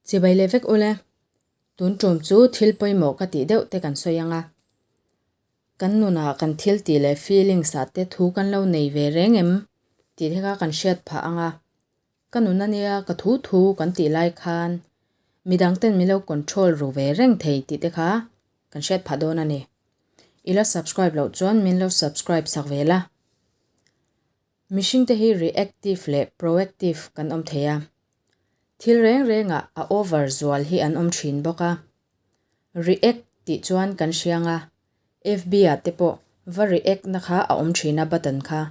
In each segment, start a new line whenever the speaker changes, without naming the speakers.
Chibai leh vek ule. Tun tum chu thil pawimawh ka tih deuh te kan sawi ang a. Kan nunah kan thil tih leh feelings ah te thu kan lo nei ve reng em tih te kha kan hriat phah ang a. Ka nun ania ka thu thu kan tih lai khan midang ten min lo control ru ve reng thei tih te kha kan hriat phah dawn a ni. I la subscribe loh chuan min lo subscribe sak ve la. Mihring te hi reactive leh proactive kan awm thei a. Thil reng rengah a over zual hi an awm thin bawk a. React tih chuan kan hriang a, FB ah te pawh va react na kha a awm thin a button kha.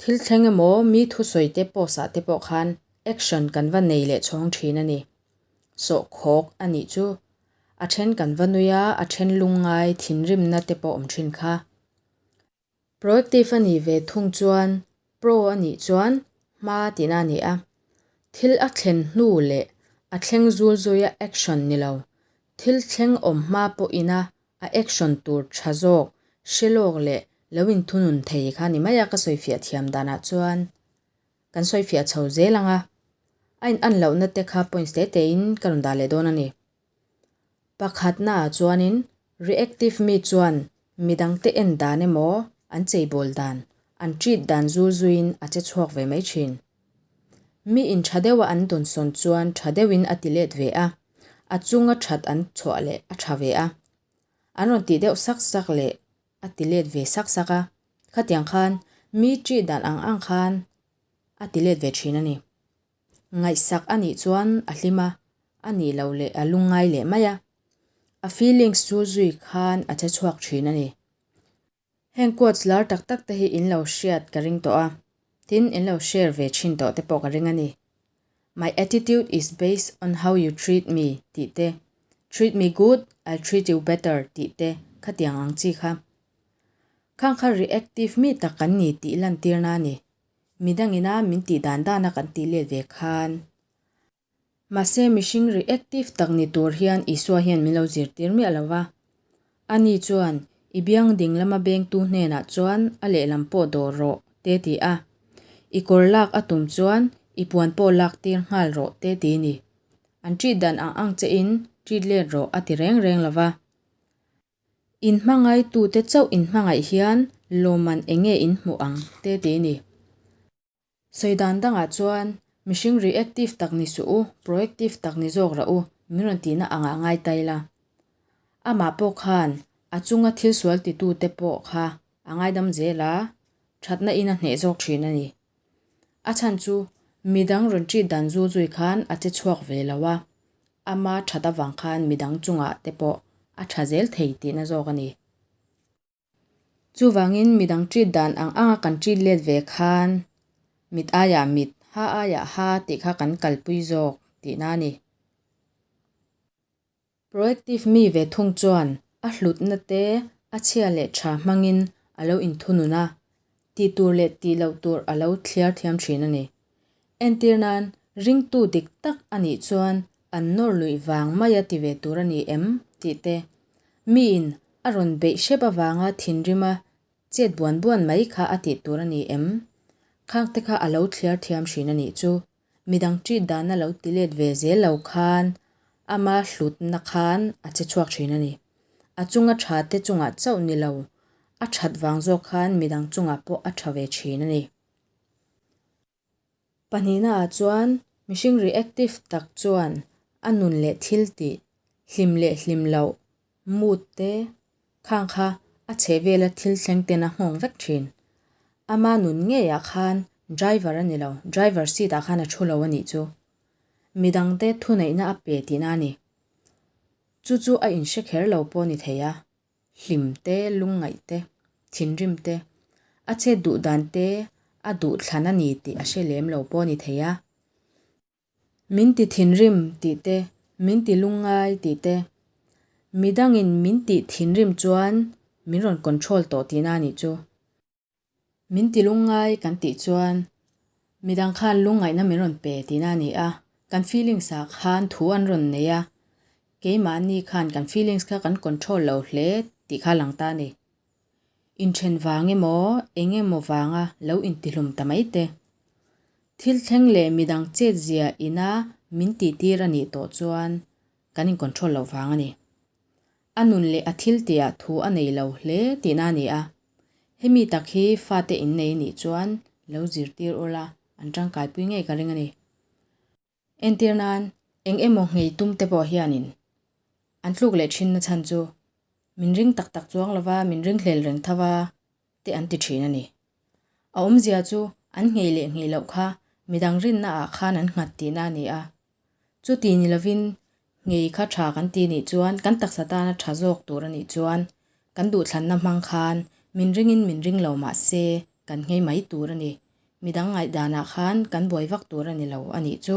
Thil thleng emaw mi thusawi te post ah te pawh khan action kan va nei leh chhawng thin a ni. Sawhkhawk a nih chu. A then kan va nui a, a then lungngai thinrimna te pawh awm thin kha. Proactive a nih ve thung chuan pro a nih chuan hma tihna a ni a. Thil a thlen hnu leh a thleng zul zuia action ni lo, thil thleng awm hma pawhina a action tur tha zawk hre lawk leh lo inthunun thei kha ni mai a ka sawifiah thiam danah chuan kan sawifiah chho zel ang a. A in an lohna te kha points te tein ka rawn dah leh dawn a ni. Pakhatnaah chuanin reactive mi chuan midangte en dan emaw an cheibawl dan, an treat dan zul zuiin a che chhuak ve mai thin. Mi in tha deuha an dawnsawn chuan tha deuhin a ti let ve a, a chunga that an chhuah leh a tha ve a. An rawn tih deuh sak sak leh a ti let ve sak sak a, khatiang khan mi treat dan ang ang khan a ti let ve thin a ni. Ngaihsak a nih chuan a hlim a, a nih loh leh a lungngai leh mai a. A feelings chu zui khan a che chhuak thin a ni. Heng quotes lar tak tak te hi in lo hriat ka ring tawh a, tin in lo share ve thin tawh te pawh ka ring a ni. My attitude is based on how you treat me tih te, Treat me good, I'll treat you better tih te khatiang ang chi kha. Khang kha reactive mi tak kan ni tih lantirna a ni. Midangina min tih dan dana kan tih let ve khan. Mahse mihring reactive tak ni tur hian Isua hian min lo zirtir miah lo va. Ani chuan, I biang ding lama bengtu hnenah chuan a lehlam pawh dawr rawh, te ti a. I kawr lak a tum chuan i puan pawh lak tir nghal rawh, te ti ni. An treat dan ang ang che in treat let rawh a ti reng reng lo va. In hmangaitute chauh in hmangaih hian lawmman eng nge in hmuh ang te ti ni. Sawi dan dangah chuan mihring reactive tak ni suh u, proactive tak ni zawk rah u, min rawn tihna angah ngai ta ila. Amah pawh khan a chunga thil sual titute pawh kha a ngaidam zel a, thatna in a hneh zawk thin a ni. A chhan chu midang rawn treat dan zu zui khan a che chhuak ve lo a, ama that avang khan midang chungah te pawh a tha zel thei tihna zawk a ni. Chuvangin midang treat dan ang anga kan treat let ve khan mit aiah mit, ha aiah ha tih kha kan kalpui zawk tihna a ni. Proactive mi ve thung chuan a hlutna te a chhia leh tha hmangin a lo inthunun a, tih tur leh tih loh tur a lo thliar thiam thin a ni. Entir nan, ringtu dik tak a nih chuan an nawr luih vang maia ti ve tur a ni em tih te, miin a rawn beih hrep avanga thinrima chet buan buan mai kha a tih tur a ni em? Khang te kha a lo thliar thiam thin a nih chu. Midang treat dana lo ti let ve zel lo khan ama hlutna khan a che chhuak thin a ni. A chunga tha te chungah chauh ni lo, a that vang zawk khan midang chungah pawh a tha ve thin a ni. Pahnihna ah chuan mihring reactive tak chuan a nun leh thil tih, hlim leh hlim loh, mood te, Khang kha a chhe vela thil thleng ten a nghawng vek thin. Ama nun ngeiah khan driver a ni lo, driver seat ah khan a thu lo a nih chu. Midangte thuneihna a pe tihna a ni. Chu chu a inhre kher lo pawh ni thei a, hlim te, lungngaih te, thinrim te, a chet duh dan te a duh thlan a ni tih a hre lem lo pawh ni thei a. Min ti thinrim tih te, min ti lungngai tih te. Midangin min tih thinrim chuan min rawn control tawh tihna a nih chu. Min ti lungngai kan tih chuan midang khan lungngaihna min rawn pe tihna a ni a, kan feelings ah khan thu an rawn nei a, keimahni khan kan feelings kha kan control lo hle tih kha a lang ta a ni. Inthen vang emaw eng emaw vanga lo intihlum ta mai te. Thil thleng leh midang chet zia ina min tihtir a nih tawh chuan kan in control loh vang a ni. A nun leh a thil tihah thu a nei lo hle tihna a ni a. Hemi tak hi fate innei nih chuan lo zirtir ula an tangkaipui ngei ka ring a ni. Entir nan, eng emaw nghei tum te pawh hianin an tluk leh thin na chhan chu min ring tak tak chuang lova min ring hlel reng tho va te an ti thin a ni. A awmzia chu an nghei leh nghei loh kha midang rinna ah khan an nghat tihna a ni a. Chuti ni lovin nghei kha tha kan ti nih chuan kan taksa tana tha zawk tur a nih chuan kan duhthlanna hmang khan min ringin min ring lo mah se kan nghei mai tur a ni. Midang ngaihdanah khan kan buai vak tur a ni lo a nih chu.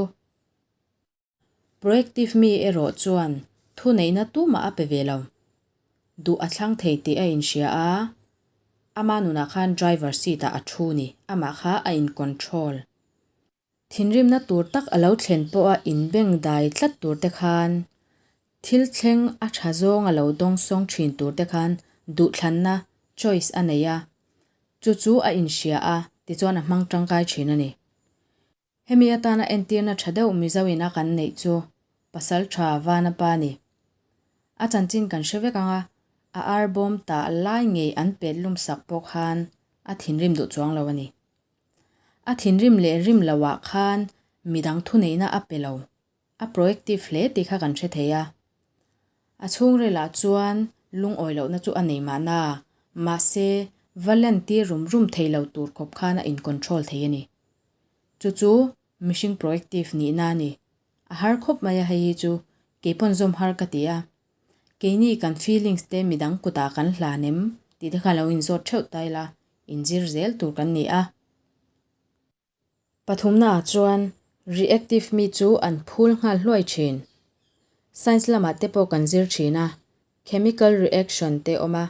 Proactive mi erawh chuan thuneihna tumah a pe ve lo. Duh a thlang thei tih a inhria a, ama nunah khan driver seat ah a thu ni, amah kha a in control. Thinrimna tur tak a lo thlen pawha inbeng dai tlat tur te khan, thil thleng a tha zawng a lo dawngsawng thin tur te khan duhthlanna, choice, a nei a, chu chu a inhria a, tichuan a hmang tangkai thin a ni. Hemi atana entirna tha deuh Mizo in a kan neih chu Pasal tha Vana pa ni. A chanchin kan hre vek ang a, a ar bawm tah lai ngei an pet lum sak pawh khan a thinrim duh chuang lo a ni. A thinrim leh rim loh ah khan midang thuneihna a pe lo, a proactive hle tih kha kan hre thei a. A chhungril ah chuan lungawi lohna chu a nei mahna, mahse va lan tir rum rum thei lo tur khawp khan a in control thei a ni. Chu chu mihring proactive nihna a ni. A har khawp mai a hei hi chu keipawn zawm har ka ti a. Keini kan feelings te midang kutah kan hlan em tih te kha lo inzawt theuh ta ila inzir zel tur kan ni a. Pathumnaah chuan reactive mi chu an phul nghal hluai thin. Science lamah te pawh kan zir thin a, chemical reaction te awm a.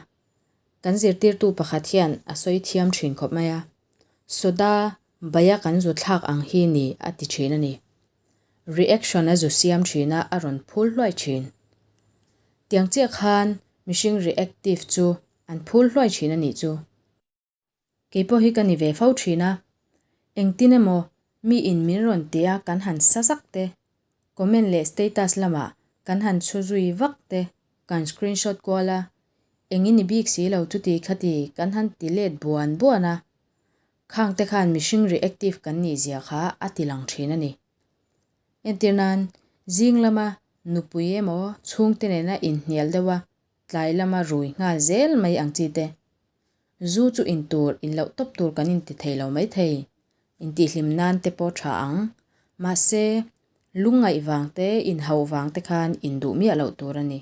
Kan zirtirtu pakhat hian a sawi thiam thin khawp mai a, soda baia kan zu thlak ang hi ni a ti thin a ni. Reaction a zu siam thin a, a rawn phul hluai thin. Tiang chiah khan mihring reactive chu an phul hluai thin a nih chu. Kei pawh hi ka ni ve fo thin a, engtin emaw mi in min rawn ti a kan han sa zak te, comment leh status lamah kan han chhu zui vak te, kan screenshot kual a, eng i ni bik si lo chuti khati kan han ti let buan buan a, khang te khan mihring reactive kan nih zia kha a ti lang thin a ni. Entir nan, zing lama nupui emaw chhungte nena inhnial deuh a tlai lama rui nghal zel mai ang chi te. Zu chu in tur, in loh tawp tur kan inti thei lo mai thei. Intihhlim nan te pawh tha ang. Mahse, lungngaih vang te, inhauh vang te khan in duh miah loh tur a ni.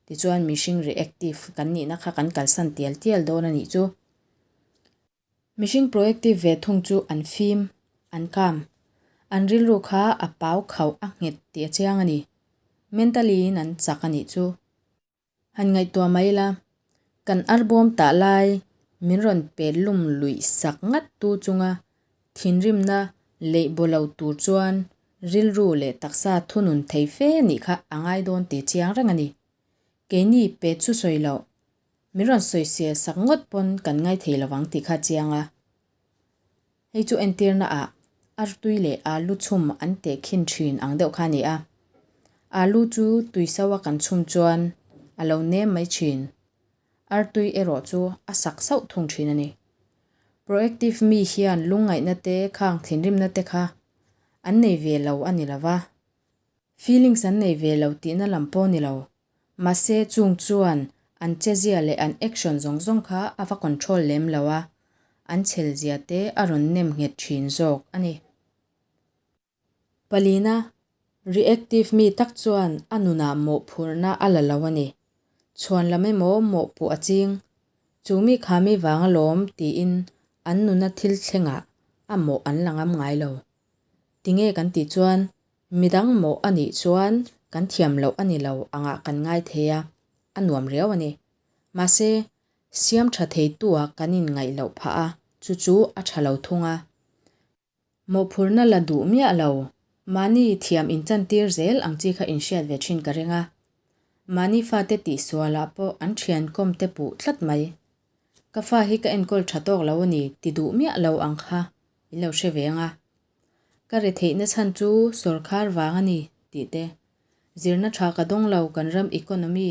Tichuan mihring reactive kan nihna kha kan kalsan tial tial dawn a nih chu. Mihring proactive ve thung chu an fim, an calm. An rilru kha a pau khauh a nghet tih a chiang a ni. Mentally in an chak a nih chu. Han ngaihtuah mai la, kan arbawm tah lai min rawn pet lum luih sak ngat tu chunga thinrimna leih baw lo tur chuan rilru leh taksa thunun thei fe nih kha a ngai dawn tih chiang reng a ni. Keini pet chu sawi loh, min rawn sawisel sak ngawt pawn kan ngai thei lovang tih kha chiang a. Hei chu entirna ah artui leh alu chhum an teh khin thin ang deuh kha a ni a. Alu chu tui so a kan chhum chuan a lo nem mai thin. Artui erawh chu a sak sauh thung thin a ni. Proactive mi hian lungngaihna te khang thinrimna te kha an nei ve lo a ni lo va. Feelings an nei ve lo tihna lam pawh ni lo. Mahse chung chuan an chezia leh an action zawng zawng kha a va control lem lo a, an chhelzia te a rawn nem nghet thin zawk a ni. Palina, reactive mi tak chuan a nunah mawhphurhna a la lo a ni. Chhuan lam emaw mawhpuh a ching, chu mi kha mi vang alawm tiin an nuna thil thlengah a mawh an la ngam ngai lo. Tinge kan tih chuan midang mawh a nih chuan kan thiam loh a ni lo angah kan ngai thei a, a nuam riau a ni. Mahse, siam tha theitu-ah kan inngaih loh phah a, chu chu a tha lo thung a. Mawhphurhna la duh miah lo, mahni thiam inchantir zel ang chi kha inhriat ve thin ka ring a. Mahni fate tihsualah pawh an thiankawm te puh tlat mai. Ka fa hi ka enkawl tha tawk lo a ni ti duh miah lo ang kha in lo hre ve ang a. Ka retheihna chhan chu sawrkhar vang a ni tih te, zirna tha ka dawng lo kan ram economy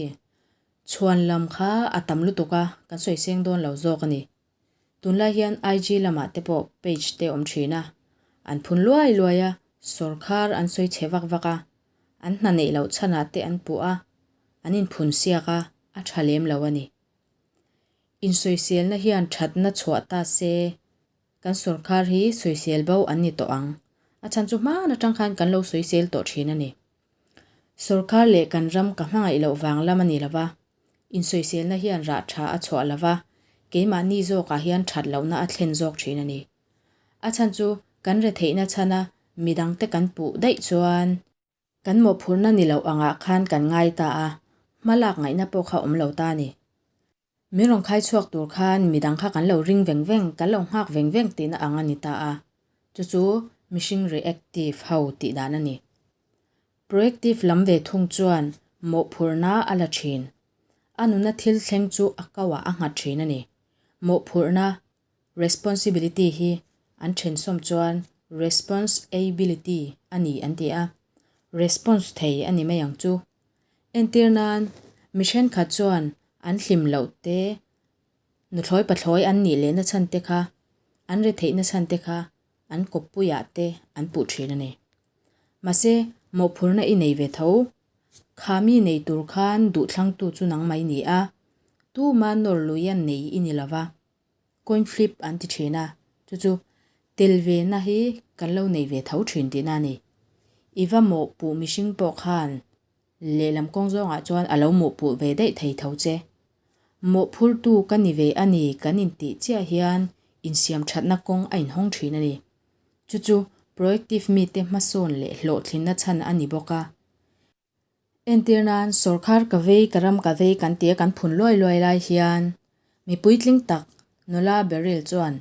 chhuan lam kha a tam lutuk a, kan sawi seng dawn lo zawk a ni. Tunlai hian IG lamah te pawh page te awm thin a, an phun luai luai a, sawrkhar an sawi chhe vak vak a, an hna neih loh chhanah te an puh a, an inphun siak a, a tha lem lo a ni. Insawiselna hian thatna chhuah ta se Kan sawrkar hi sawisel bo an ni tawh ang. A chhan chu hman atang khan kan lo sawisel tawh thin a ni. Sawrkar leh kan ram ka hmangaih loh vang lam a ni lo va, insawiselna hian rah tha a chhuah lo va, keimahni zawkah hian that lohna a thlen zawk thin a ni. A chhan chu kan retheihna chhana midangte kan puh daih chuan, Kan mawhphurhna ni loh angah khan kan ngai ta a, hma lak ngaihna pawh kha awm lo ta a ni. Min rawn khai chhuak tur khan midang kha kan lo ring veng veng, kan lo nghak veng veng tihna ang a ni ta a. Chu chu mihring reactive ho tih dan a ni. Proactive lam ve thung chuan mawhphurhna a la thin. A nuna thil thleng chu a kauah a nghat thin a ni. Mawhphurhna Responsibility hi an thensawm chuan response-ability a ni an ti a, response thei a ni mai ang chu. Entir nan, mi thenkhat chuan an hlim loh te, nuthlawi pathlawi an nih lehna chhan te kha, an retheihna chhan te kha an kawppuiah te an puh thin a ni. Mahse, mawhphurhna i nei ve tho. Kha mi nei tur khan duhthlangtu chu nangmah i ni a, tuma nawr luia nei i ni lova. Coin flip an ti thin a, chu chu tel ve na hi kan lo nei ve tho thin tihna a ni. I va mawhpuh mihring pawh khan lehlam kawng zawngah chuan a lo mawhpuh ve daih thei tho che. Mawhphurtu ka ni ve a ni kan intih chiah hian insiam thatna kawng a inhawng thin a ni. Chu chu proactive mite hmasawn leh hlawhtlinna chhan a ni bawk a. Entir nan, sawrkhar ka vei, ka ram ka vei kan tia kan phun luai luai lai hian mi puitling tak nula Beryl chuan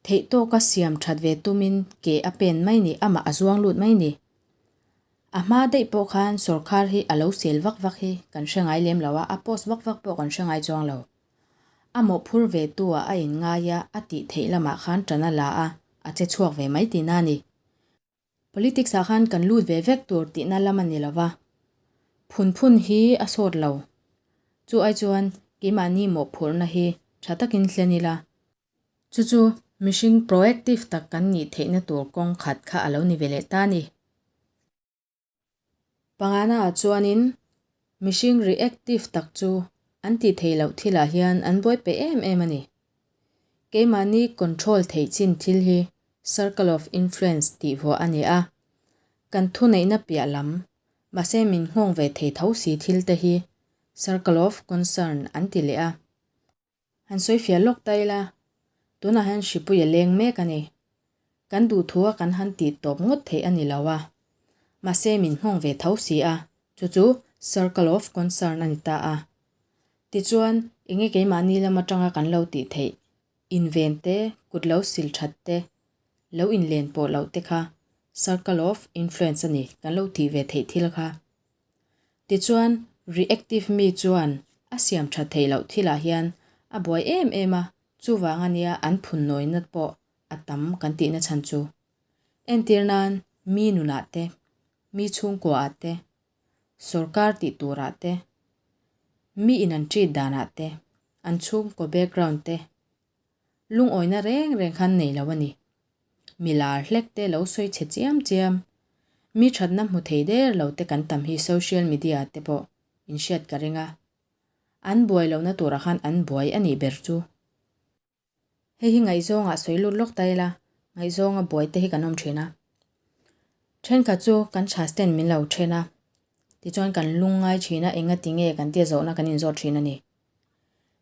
theihtawka siam that ve tumin ke a pen mai ni, amah a zuang lut mai ni. A hma daih pawh khan sawrkhar hi a lo sel vak vak hi kan hre ngai lem lo a, a post vak vak pawh kan hre ngai chuang lo. A mawhphur ve tu ah a inngai a, a tih theih lamah khan tan a la a, a che chhuak ve mai tihna a ni. Politics ah khan kan lut ve vek tur tihna lam a ni lo va, phun phun hi a sawt lo. Chu ai chuan keimahni mawhphurhna hi tha takin hlen ila. Chu chu mihring proactive tak kan nih theihna tur kawng khat kha a lo ni ve leh ta a ni. Pangana ah chuanin mihring reactive tak chu an tih theih loh thilah hian an buai pe em em a ni. Keimahni control theih chin thil hi circle of influence tih vuah a ni a, kan thuneihna piah lam, mahse min nghawng ve thei tho si thil te hi circle of concern an ti leh a. Han sawi fiah lawk ta ila, tunah hian hripui a leng mek a ni. Kan duhthua kan han tih tawp ngawt theih a ni lo a, mahse min nghawng ve tho si a, chu chu circle of concern a ni ta a. Tichuan, enge keimahni lam atanga kan lo tih theih, inven te, kut lo sil that te, lo inlen pawh loh te kha circle of influence a ni, kan lo tih ve theih thil kha. Tichuan, reactive mi chuan a siam that theih loh thilah hian a buai em em a, chuvang ania an phun nawina pawh a tam kan tihna chhan chu. Entir nan, mi nunah te, mi chhungkuaah te, sawrkar tih turah te, mi in an treat danah te, an chhungkaw background te, Lungawina reng reng khan nei lo a ni. Mi lar hlek te lo sawi chhe chiam chiam, mi thatna hmu thei der lo te kan tam hi social media te pawh in hriat ka ring a. An buai lohna turah khan an buai a nih ber chu. Hei hi ngaihzawngah sawi lut lawk ta ila, ngaihzawnga buai te hi kan awm thin a. Thenkhat chu kan chhas ten min lo then a, tichuan kan lungngai thin a, engati nge kan tia zawhna kan inzawt thin a ni.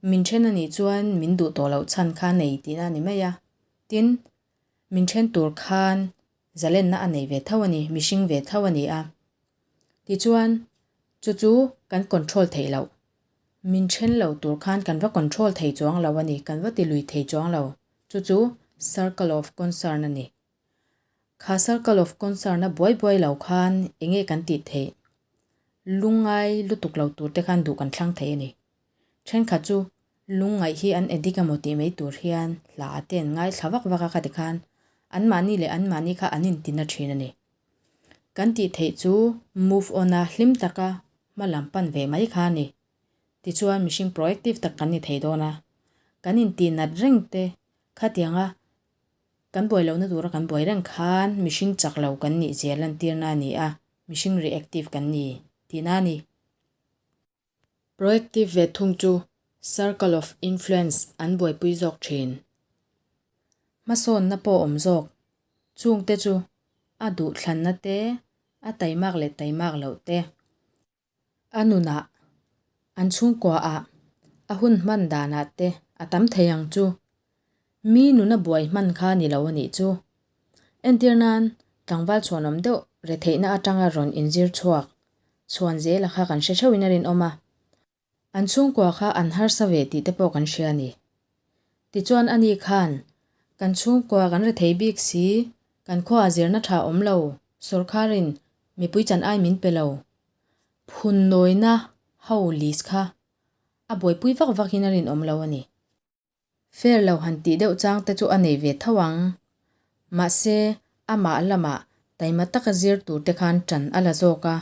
Min then a nih chuan min duh tawh loh chhan kha nei tihna a ni mai a. Tin, min then tur khan zalenna a nei ve tho a ni, mihring ve tho a ni a. Tichuan, chu chu kan control theih loh. Min then lo tur khan kan va control thei chuang lo a ni, kan va ti lui thei chuang lo. Chu chu circle of concern a ni. Kha circle of concern a buai buai lo khan enge kan tih theih? Lungngai lutuk lo tur te khan duh kan thlang thei a ni. Thenkhat chu lungngaih hi an addict emaw tih mai tur hian hla te an ngaithla vak vak a kha tikhan Anmahni leh anmahni kha an intina thin a ni. Kan tih theih chu move on a hlim taka hma lam pan ve mai kha a ni. Tichuan mihring proactive tak kan ni thei dawn a. Kan intihnat reng te khatianga kan buai lohna tura kan buai reng khan mihring chak lo kan nih zia lantirna a ni a, mihring reactive kan ni tihna a ni. Proactive ve thung chu circle of influence an buaipui zawk thin. Hmasawnna pawh awm zawk. Chungte chu a duhthlanna te, a taimak leh taimak loh te. A nunah, an chhungkuaah, a hun hman danah te a tam thei ang chu. Mi nuna buai hman kha ni lo a nih chu. Entir nan, tlangval chhuanawm deuh retheihna atanga rawn inzir chhuak chhuan zela kha kan hre theuhin a rinawm a. An chhungkua kha an harsa ve tih te pawh kan hria a ni. Tichuan ani khan, Kan chhungkua kan rethei bik si, kan khuaah zirna tha awm lo, sawrkharin mipui chan ai min pe lo. Phun nawina ho list kha a buaipui vak vakin a rinawm lo a ni. Fair lo han tih deuh chang te chu a nei ve tho ang. Mahse, amah lamah taima taka zir tur te khan ṭan a la zawk a.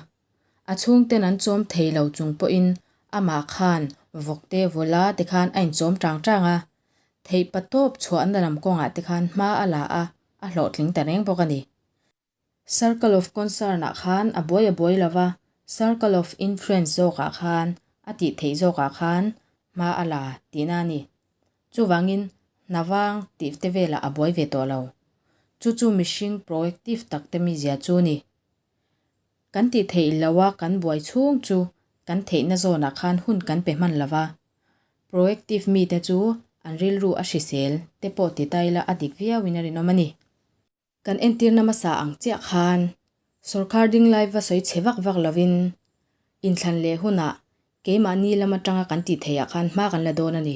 A chhungten an chawm thei lo chung pawhin amah khan vawk te vawla te khan a inchawm ṭang ṭang a. Theihpa tawp chhuahna lam kawngah te khan hma a la a, a hlawhtling ta reng bawk a ni. Circle of concern ah khan a buai a buai lo va, circle of influence zawkah khan a tih theih zawkah khan hma a la tihna a ni. Chuvangin hna vang tih te velah a buai ve tawh lo. Chu chu mihring proactive tak te mizia chu a ni. Kan tih theih lo a kan buai chhung chu kan theihna zawnah khan hun kan pe hman lo va. Proactive mite chu an rilru a hrisel te pawh ti ta ila a dik viauin a rinawm a ni. Kan entirna hmasa ang chiah khan sawrkar ding lai va sawi chhe vak vak lovin inthlan leh hunah keimahni lam atanga kan tih theihah khan hma kan la dawn a ni.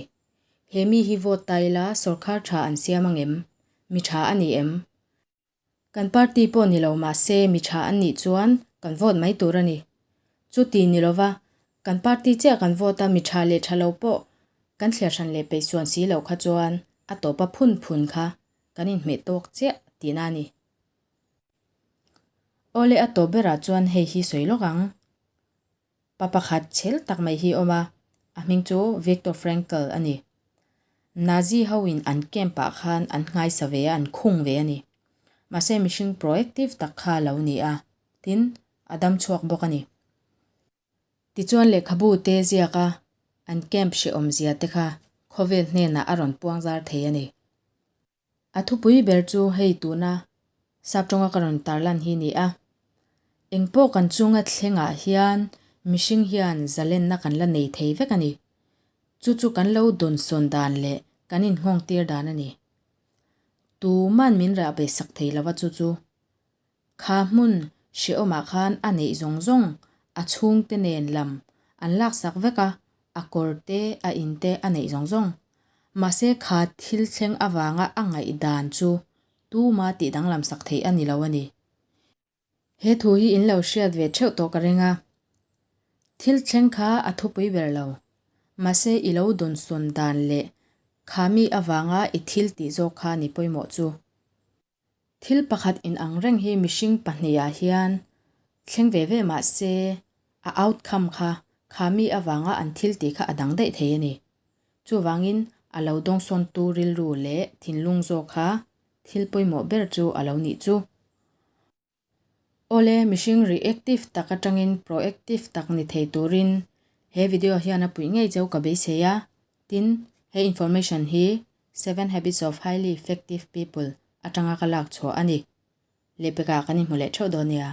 He mi hi vote ta ila sawrkar tha an siam ang em? Mi tha a ni em? Kan party pawh ni lo mahse mi tha an nih chuan kan vote mai tur a ni. Chuti ni lova kan party chiah kan vote a mi tha leh tha lo pawh kan thliar hran leh peih suan si loh kha chuan a tawpa phun phun kha Kan inhmeh tawk chiah tihna a ni. Awle a tawp berah chuan hei hi sawi lawk ang. Pa pakhat chhel tak mai hi awm a, a hming chu Viktor Frankl a ni. Nazi hoin an camp ah khan an nghaisa ve a, an khung ve a ni. Mahse mihring proactive tak kha a lo ni a, tin a dam chhuak bawk a ni. Tichuan lehkhabu te ziak a an camp hrehawmzia te kha khawvel hnenah a rawn puang zar thei a ni. A thupui ber chu hei tuna Saptawnga ka rawn tarlan hi ni a. Engpawh kan chunga thlengah hian mihring hian zalenna kan la nei thei vek a ni. Chu chu kan lo dawnsawn dan leh kan inhngawngtir dan a ni. Tuman min rahbeisak thei lova chu chu Kha hmun hrehawmah khan a neih zawng zawng a chhungte nen lam an laksak vek a, a kawr te, a in te a neih zawng zawng. Mahse kha thil thleng avanga a ngaihdan chu tuma tih danglam sak theih a ni lo a ni. He thu hi in lo hriat ve theuh tawh ka ring a. Thil thleng kha a thupui ber lo. Mahse i lo dawnsawn dan leh kha mi avanga i thil tih zawk kha ni pawimawh chu. Thil pakhat inang reng hi mihring pahnihah hian thleng ve ve mah se a outcome kha kha mi avanga an thil tih kha a dang daih thei a ni. Chuvangin a lo dawngsawntu rilru leh thinlung zawk kha thil pawimawh ber chu a lo nih chu. Awle, mihring reactive tak atangin proactive tak ni thei turin he video hian a puih ngei cheu ka beisei a. Tin, he information hi Seven Habits of Highly Effective People atanga ka lak chhuah a ni. Lehpekah kan inhmu leh theuh dawn nia.